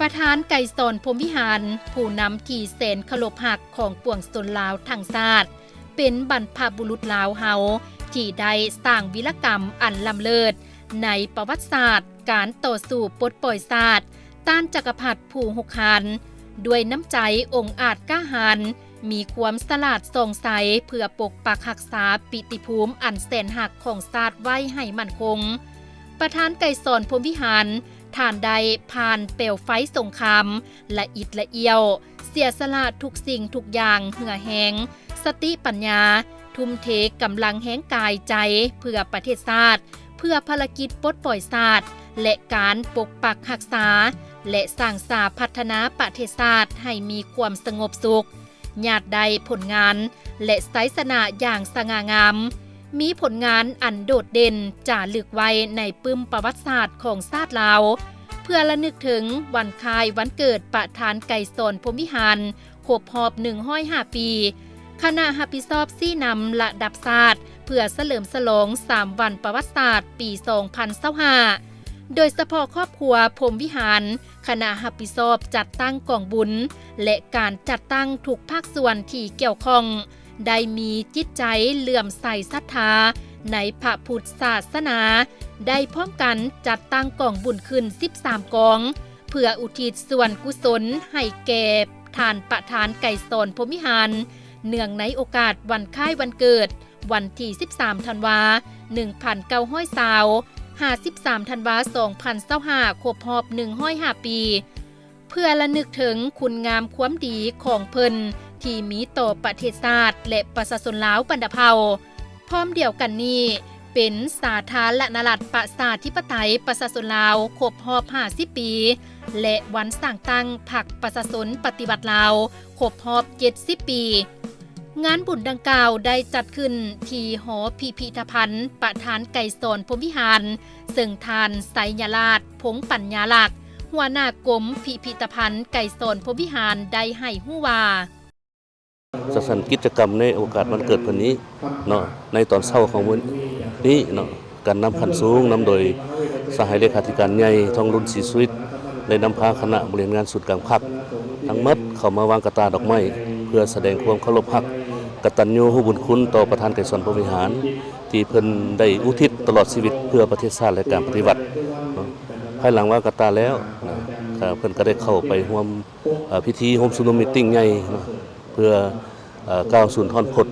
ປະທານໄກສອນ ພົມວິຫານ ຜູ້ນຳທີ່ແສນເຄົາລົບຮັກຂອງປວງຊົນລາວທັງຊາດ, ເປັນບັນພະບຸລຸດລາວເຮົາທີ່ໄດ້ສ້າງວິລະກຳອັນລ້ຳເລີດໃນປະຫວັດສາດການຕໍ່ສູ້ປົດປ່ອຍຊາດ ຕ້ານຈັກກະພັດຜູ້ຮຸກຮານ, ດ້ວຍນ້ຳໃຈອົງອາດກ້າຫານ, ມີຄວາມສະຫຼາດສ່ອງໃສເພື່ອປົກປັກຮັກສາປິຕິພູມອັນແສນຮັກຂອງຊາດໄວ້ໃຫ້ໝັ້ນຄົງ. ປະທານໄກສອນ ພົມວິຫານ ທ່ານໄດ້ຜ່ານແປວໄຟສົງຄາມ ລະອິດລະອ້ຽວ, ເສຍສະຫຼະທຸກສິ່ງທຸກຢ່າງເຫື່ອແຮງ, ສະຕິປັນຍາ, ທຸ່ມເທກຳລັງແຮງກາຍໃຈເພື່ອປະເທດຊາດ, ເພື່ອພາລະກິດປົດປ່ອຍຊາດ ແລະ ການປົກປັກຮັກສາ ແລະ ສ້າງສາພັດທະນາປະເທດຊາດໃຫ້ມີຄວາມສະຫງົບສຸກ, ຍາດໄດ້ຜົນງານ ແລະ ໄຊຊະນະຢ່າງສະຫງ່າງາມ, ມີຜົນງານອັນໂດດເດັ່ນຈາລຶກໄວ້ໃນປຶ້ມປະຫວັດສາດຂອງຊາດລາວ. ເພື່ອລະນຶກເຖິງວັນຄ້າຍວັນເກີດປະທານໄກສອນ ພົມວິຫານ ຄົບຮອບໜຶ່ງຮ້ອຍຫ້າປີ, ຄະນະຮັບຜິດຊອບຊີ້ນຳລະດັບຊາດ ເພື່ອສະເຫຼີມສະຫຼອງສາມວັນປະຫວັດສາດປີສອງພັນຊາວຫ້າ ໂດຍສະເພາະຄອບຄົວ ພົມວິຫານ, ຄະນະຮັບຜິດຊອບຈັດຕັ້ງກອງບຸນ ແລະ ການຈັດຕັ້ງທຸກພາກສ່ວນທີ່ກ່ຽວຂ້ອງ ໄດ້ມີຈິດໃຈເຫຼື້ອມໃສສັດທາໃນພະພຸດສາສະໜາ, ໄດ້ພ້ອມກັນຈັດຕັ້ງກອງບຸນຂຶ້ນສິບສາມກອງ ເພື່ອອຸທິດສ່ວນກຸສົນໃຫ້ແກ່ທ່ານປະທານໄກສອນ ພົມວິຫານ ເນື່ອງໃນໂອກາດວັນຄ້າຍວັນເກີດ ວັນທີສິບສາມ ທັນວາ ໜຶ່ງພັນເກົ້າຮ້ອຍຊາວ ຫາ ສິບສາມ ທັນວາ ສອງພັນຊາວຫ້າ ຄົບຮອບໜຶ່ງຮ້ອຍຫ້າປີ, ເພື່ອລະນຶກເຖິງຄຸນງາມຄວາມດີຂອງເພິ່ນທີ່ມີຕໍ່ປະເທດຊາດ ແລະ ປະຊາຊົນລາວບັນດາເຜົ່າ. ພ້ອມດຽວກັນນີ້, ເປັນສາທາລະນະລັດປະຊາທິປະໄຕປະຊາຊົນລາວຄົບຮອບຫ້າສິບປີ ແລະ ວັນສ້າງຕັ້ງພັກປະຊາຊົນປະຕິວັດລາວຄົບຮອບເຈັດສິບປີ. ງານບຸນດັ່ງກ່າວໄດ້ຈັດຂຶ້ນທີ່ຫໍພິພິທະພັນປະທານໄກສອນ ພົມວິຫານ, ເຊິ່ງທ່ານ ໄຊຍະລາດ ພົງປັນຍາລັກ, ຫົວໜ້າກົມພິພິທະພັນໄກສອນ ພົມວິຫານ ໄດ້ໃຫ້ຮູ້ວ່າ ສະນັ້ນ ກິດຈະກຳໃນໂອກາດວັນເກີດເພິ່ນນີ້ເນາະ, ໃນຕອນເຊົ້າຂອງມື້ນີ້ເນາະ, ການນຳຂັ້ນສູງນຳໂດຍສະຫາຍເລຂາທິການໃຫຍ່ ທອງລຸນ ສີສຸລິດ ໄດ້ນຳພາຄະນະບໍລິຫານງານສູນກາງພັກທັງໝົດເຂົ້າມາວາງກະຕ່າດອກໄມ້ ເພື່ອສະແດງຄວາມເຄົາລົບຮັກ ກະຕັນຍູຮູ້ບຸນຄຸນຕໍ່ປະທານໄກສອນ ພົມວິຫານ ທີ່ເພິ່ນໄດ້ອຸທິດຕະຫຼອດຊີວິດເພື່ອປະເທດຊາດ ແລະ ການປະຕິວັດເນາະ. ພາຍຫຼັງວາງກະຕ່າແລ້ວນະ ກໍເພິ່ນກໍໄດ້ເຂົ້າໄປຮ່ວມ ເອີ ພິທີໂຮມຊຸມນຸມມີດຕິງໃຫຍ່ເນາະ ເພື່ອ ເອີ ກ່າວສູນທອນພົດ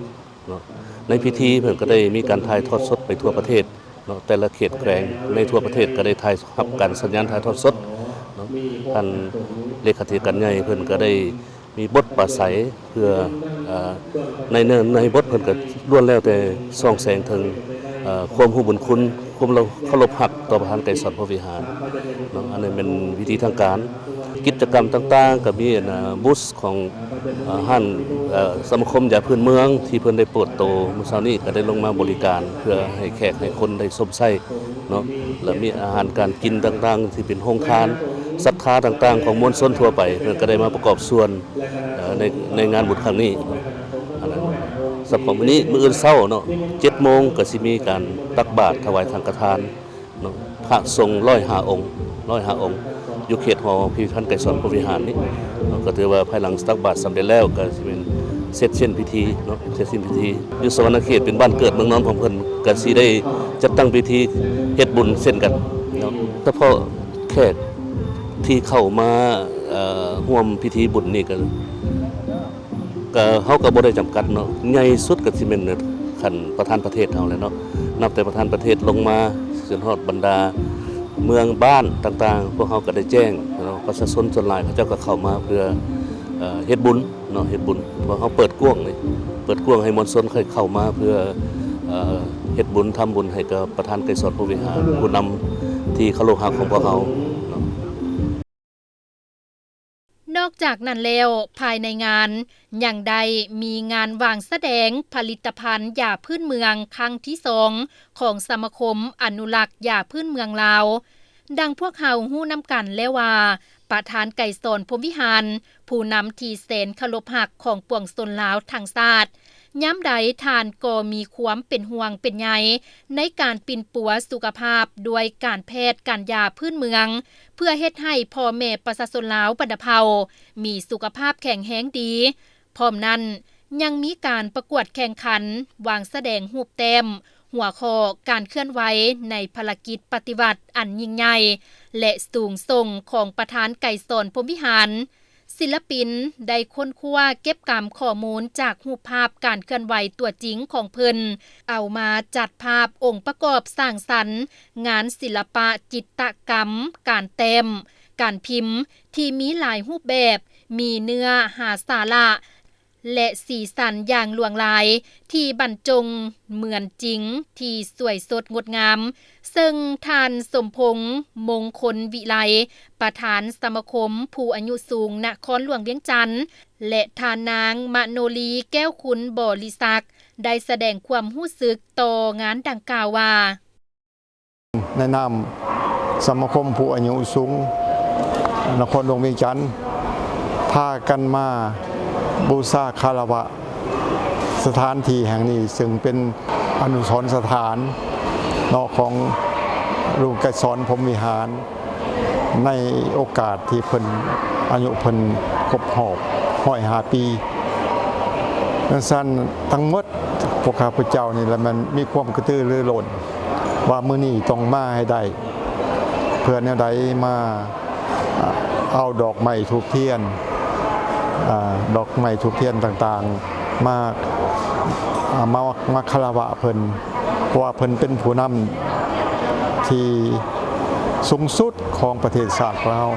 ເນາະ. ໃນພິທີເພິ່ນກໍໄດ້ມີການຖ່າຍທອດສົດໄປທົ່ວປະເທດເນາະ, ແຕ່ລະເຂດແຂວງໃນທົ່ວປະເທດກໍໄດ້ຖ່າຍຮັບການສັນຍານຖ່າຍທອດສົດເນາະ. ທ່ານເລຂາທິການໃຫຍ່ເພິ່ນກໍໄດ້ມີບົດປາໄສ ເພື່ອ ເອີ ໃນເນື້ອໃນບົດເພິ່ນກໍລ້ວນແລ້ວແຕ່ສ່ອງແສງເຖິງ ເອີ ຄວາມຮູ້ບຸນຄຸນ ຄວາມເຄົາລົບຮັກຕໍ່ປະທານໄກສອນ ພົມວິຫານເນາະ. ອັນນີ້ແມ່ນພິທີທາງການ. ກິດຈະກຳຕ່າງໆ ກໍມີ ອັນ ບູສຂອງ ເອີ ຮ້ານ ເອີ ສະມາຄົມຢາພື້ນເມືອງ ທີ່ເພິ່ນໄດ້ເປີດໂຕມື້ເຊົ້ານີ້ ກໍໄດ້ລົງມາບໍລິການ ເພື່ອໃຫ້ແຂກໃຫ້ຄົນໄດ້ຊົມໃຊ້ເນາະ. ແລະ ມີອາຫານການກິນຕ່າງໆ ທີ່ເປັນໂຮງທານ ສັດທາຕ່າງໆ ຂອງມວນຊົນທົ່ວໄປ ເພິ່ນກໍໄດ້ມາປະກອບສ່ວນ ເອີ ໃນ ໃນງານບຸນຄັ້ງນີ້ເນາະ. ອັນນັ້ນ ສຳລັບມື້ນີ້ ມື້ອື່ນເຊົ້າເນາະ ເຈັດໂມງ ກໍຊິມີການຕັກບາດຖວາຍສັງຄະທານເນາະ, ພະສົງຮ້ອຍຫ້າອົງ ຮ້ອຍຫ້າອົງ ຢູ່ເຂດຫໍພິພິທະພັນໄກສອນ ພົມວິຫານນີ້ເນາະ. ກໍຖືວ່າພາຍຫຼັງຕັກບາດສຳເລັດແລ້ວ ກໍຊິແມ່ນເສັດສິ້ນພິທີເນາະ, ເສັດສິ້ນພິທີ. ຢູ່ສະຫວັນນະເຂດເປັນບ້ານເກີດເມືອງນອນຂອງເພິ່ນ ກໍຊິໄດ້ຈັດຕັ້ງພິທີເຮັດບຸນເຊັ່ນກັນເນາະ. ສະເພາະແຂກທີ່ເຂົ້າມາ ເອີ ຮ່ວມພິທີບຸນນີ້ກໍ ກໍ ເຮົາກໍບໍ່ໄດ້ຈຳກັດເນາະ, ໃຫຍ່ສຸດກໍຊິແມ່ນຂັ້ນປະທານປະເທດເຮົາແຫຼະເນາະ, ນັບແຕ່ປະທານປະເທດລົງມາ ຈົນຮອດບັນດາເມືອງບ້ານຕ່າງໆ ພວກເຮົາກໍໄດ້ແຈ້ງເນາະ, ປະຊາຊົນສ່ວນຫຼາຍເຂົາເຈົ້າກໍເຂົ້າມາເພື່ອ ເອີ ເຮັດບຸນເນາະ, ເຮັດບຸນ. ພວກເຮົາເປີດກວ້າງເລີຍ, ເປີດກວ້າງໃຫ້ມວນຊົນຄ່ອຍເຂົ້າມາເພື່ອ ເອີ ເຮັດບຸນທຳບຸນໃຫ້ກັບປະທານໄກສອນ ພົມວິຫານ ຜູ້ນຳທີ່ເຄົາລົບຮັກຂອງພວກເຮົາເນາະ. ນອກຈາກນັ້ນແລ້ວ, ພາຍໃນງານຍັງໄດ້ມີງານວາງສະແດງຜະລິດຕະພັນຢາພື້ນເມືອງຄັ້ງທີສອງ ຂອງສະມາຄົມອະນຸລັກຢາພື້ນເມືອງລາວ. ດັ່ງພວກເຮົາຮູ້ນຳກັນແລ້ວວ່າ, ປະທານໄກສອນ ພົມວິຫານ, ຜູ້ນຳທີ່ແສນເຄົາລົບຮັກຂອງປວງຊົນລາວທັງຊາດ, ຍາມໃດທ່ານກໍມີຄວາມເປັນຫ່ວງເປັນໃຍໃນການປິ່ນປົວສຸຂະພາບດ້ວຍການແພດການຢາພື້ນເມືອງ ເພື່ອເຮັດໃຫ້ພໍ່ແມ່ປະຊາຊົນລາວບັນດາເຜົ່າມີສຸຂະພາບແຂງແຮງດີ. ພ້ອມນັ້ນ, ຍັງມີການປະກວດແຂ່ງຂັນ, ວາງສະແດງຮູບແຕ້ມ, ຫົວຂໍ້ການເຄື່ອນໄຫວໃນພາລະກິດປະຕິວັດອັນຍິ່ງໃຫຍ່ ແລະ ສູງສົ່ງຂອງປະທານໄກສອນ ພົມວິຫານ. ສິລະປິນໄດ້ຄົ້ນຄວ້າເກັບກຳຂໍ້ມູນຈາກຮູບພາບການເຄື່ອນໄຫວຕົວຈິງຂອງເພິ່ນ, ເອົາມາຈັດພາບອົງປະກອບສ້າງສັນງານສິລະປະຈິດຕະກຳ, ການແຕ້ມ, ການພິມ ທີ່ມີຫຼາຍຮູບແບບ, ມີເນື້ອຫາສາລະ ແລະ ສີສັນຢ່າງຫຼວງຫຼາຍ ທີ່ບັນຈົງເໝືອນຈິງ ທີ່ສວຍສົດງົດງາມ, ເຊິ່ງທ່ານ ສົມພົງ ມົງຄົນວິໄລ ປະທານສະມາຄົມຜູ້ອາຍຸສູງນະຄອນຫຼວງວຽງຈັນ ແລະ ທ່ານນາງ ມະໂນລີ ແກ້ວຄຸນບໍລິສັກ ໄດ້ສະແດງຄວາມຮູ້ສຶກຕໍ່ງານດັ່ງກ່າວວ່າ ໃນນາມສະມາຄົມຜູ້ອາຍຸສູງນະຄອນຫຼວງວຽງຈັນ ພາກັນມາບູຊາຄາລະວະສະຖານທີ່ແຫ່ງນີ້ ເຊິ່ງເປັນອະນຸສອນສະຖານເນາະ ຂອງລຸງໄກສອນ ພົມວິຫານ ໃນໂອກາດທີ່ເພິ່ນ ອາຍຸເພິ່ນຄົບຮອບຮ້ອຍຫ້າປີ. ຈັ່ງຊັ້ນ ທັງໝົດພວກຂ້າພະເຈົ້ານີ້ລະແມ່ນມີຄວາມກະຕືລືລົ້ນ ວ່າມື້ນີ້ຕ້ອງມາໃຫ້ໄດ້ ເພື່ອແນວໃດ ມາ ເອົາດອກໄມ້ທູບທຽນ ອາ ດອກໄມ້ທູບທຽນຕ່າງໆ ມາ ອາ ມາ ມາຄາລະວະເພິ່ນ ເພາະວ່າເພິ່ນເປັນຜູ້ນຳທີ່ສູງສຸດຂອງປະເທດຊາດຂອງເຮົາ,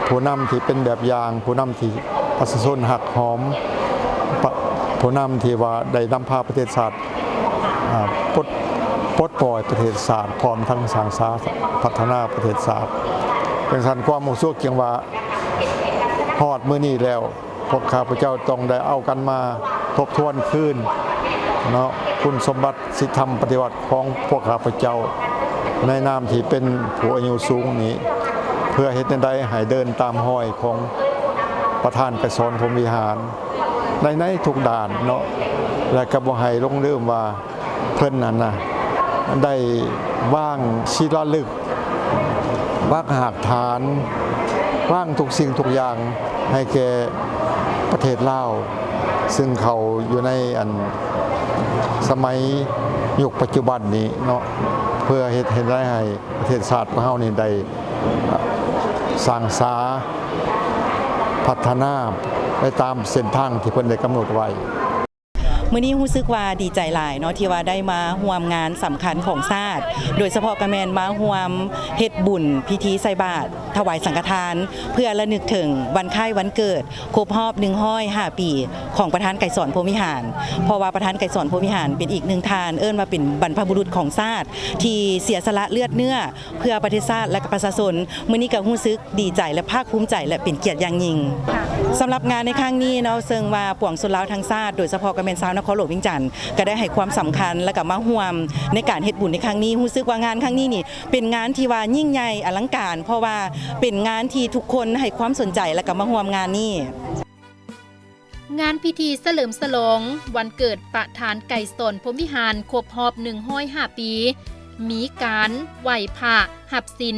ຜູ້ນຳທີ່ເປັນແບບຢ່າງ, ຜູ້ນຳທີ່ປະຊາຊົນຮັກຫອມ, ປະ ຜູ້ນຳທີ່ວ່າໄດ້ນຳພາປະເທດຊາດ ອາ ປົດ ປົດປ່ອຍປະເທດຊາດ ພ້ອມທັງສ້າງສາພັດທະນາປະເທດຊາດ. ຈັ່ງຊັ້ນ ຄວາມຮູ້ສຶກຈຶ່ງວ່າ ຮອດມື້ນີ້ແລ້ວ ພວກຂ້າພະເຈົ້າຕ້ອງໄດ້ເອົາກັນມາທົບທວນຄືນເນາະ ຄຸນສົມບັດສິດທຳປະຕິວັດຂອງພວກຂ້າພະເຈົ້າ ໃນນາມທີ່ເປັນຜູ້ອາຍຸສູງນີ້ ເພື່ອເຮັດແນວໃດໃຫ້ເດີນຕາມຮອຍຂອງປະທານໄກສອນ ພົມວິຫານ ໃນ ໃນທຸກດ້ານເນາະ ແລະ ກໍບໍ່ໃຫ້ຫຼົງລືມວ່າ ເພິ່ນນັ້ນນະ ໄດ້ວາງສິລາລຶກ, ວາງຮາກຖານ, ວາງທຸກສິ່ງທຸກຢ່າງໃຫ້ແກ່ປະເທດລາວ ເຊິ່ງເຂົ້າຢູ່ໃນອັນສະໄໝຍຸກປັດຈຸບັນນີ້ເນາະ ເພື່ອເຮັດໃຫ້ໄດ້ໃຫ້ປະເທດຊາດຂອງເຮົານີ້ໄດ້ສ້າງສາ ພັດທະນາໄປຕາມເສັ້ນທາງທີ່ເພິ່ນໄດ້ກຳນົດໄວ້. ມື້ນີ້ຮູ້ສຶກວ່າດີໃຈຫຼາຍເນາະ ທີ່ວ່າໄດ້ມາຮ່ວມງານສຳຄັນຂອງຊາດ ໂດຍສະເພາະກໍແມ່ນມາຮ່ວມເຮັດບຸນພິທີໃສ່ບາດຖວາຍສັງຄະທານ ເພື່ອລະນຶກເຖິງວັນຄ້າຍວັນເກີດຄົບຮອບໜຶ່ງຮ້ອຍຫ້າປີຂອງປະທານໄກສອນ ພົມວິຫານ ເພາະວ່າປະທານໄກສອນ ພົມວິຫານ ເປັນອີກໜຶ່ງທ່ານ ເອີ້ນວ່າເປັນບັນພະບຸລຸດຂອງຊາດ ທີ່ເສຍສະຫຼະເລືອດເນື້ອ ເພື່ອປະເທດຊາດ ແລະ ກະປະຊາຊົນ. ມື້ນີ້ກໍຮູ້ສຶກດີໃຈ ແລະ ພາກພູມໃຈ ແລະ ເປັນກຽດຢ່າງຍິ່ງ. ສຳລັບງານໃນຄັ້ງນີ້ເນາະ ເຊິ່ງວ່າປວງຊົນລາວທັງຊາດ ໂດຍສະເພາະກໍແມ່ນຊາວນະຄອນຫຼວງວຽງຈັນ ກໍໄດ້ໃຫ້ຄວາມສຳຄັນ ແລະ ກໍມາຮ່ວມໃນການເຮັດບຸນໃນຄັ້ງນີ້. ຮູ້ສຶກວ່າງານຄັ້ງນີ້ນີ້ ເປັນງານທີ່ວ່າຍິ່ງໃຫຍ່ອະລັງການ ເພາະວ່າເປັນງານທີ່ທຸກຄົນໃຫ້ຄວາມສົນໃຈ ແລະ ກໍມາຮ່ວມງານນີ້. ງານພິທີສະເຫຼີມສະຫຼອງວັນເກີດປະທານໄກສອນ ພົມວິຫານ ຄົບຮອບໜຶ່ງຮ້ອຍຫ້າປີ ມີການໄຫວ້ພະ, ຮັບສິນ,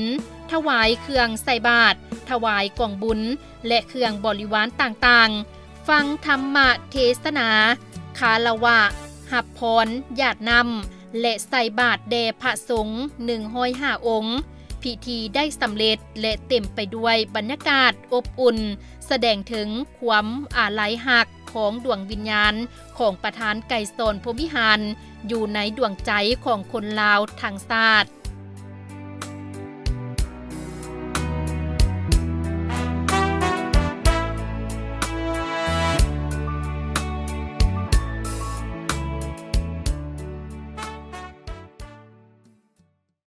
ຖວາຍເຄື່ອງໃສ່ບາດ, ຖວາຍກອງບຸນ ແລະ ເຄື່ອງບໍລິວານຕ່າງໆ, ຟັງທຳມະເທສະໜາ, ຄາລະວະ, ຮັບພອນ, ຢາດນ້ຳ ແລະ ໃສ່ບາດແດ່ພະສົງໜຶ່ງຮ້ອຍຫ້າອົງ. ພິທີໄດ້ສຳເລັດ ແລະ ເຕັມໄປດ້ວຍບັນຍາກາດອົບອຸ່ນ, ສະແດງເຖິງຄວາມອາໄລຮັກຂອງດວງວິນຍານຂອງປະທານໄກສອນ ພົມວິຫານ ຢູ່ໃນດວງໃຈຂອງຄົນລາວທັງຊາດ.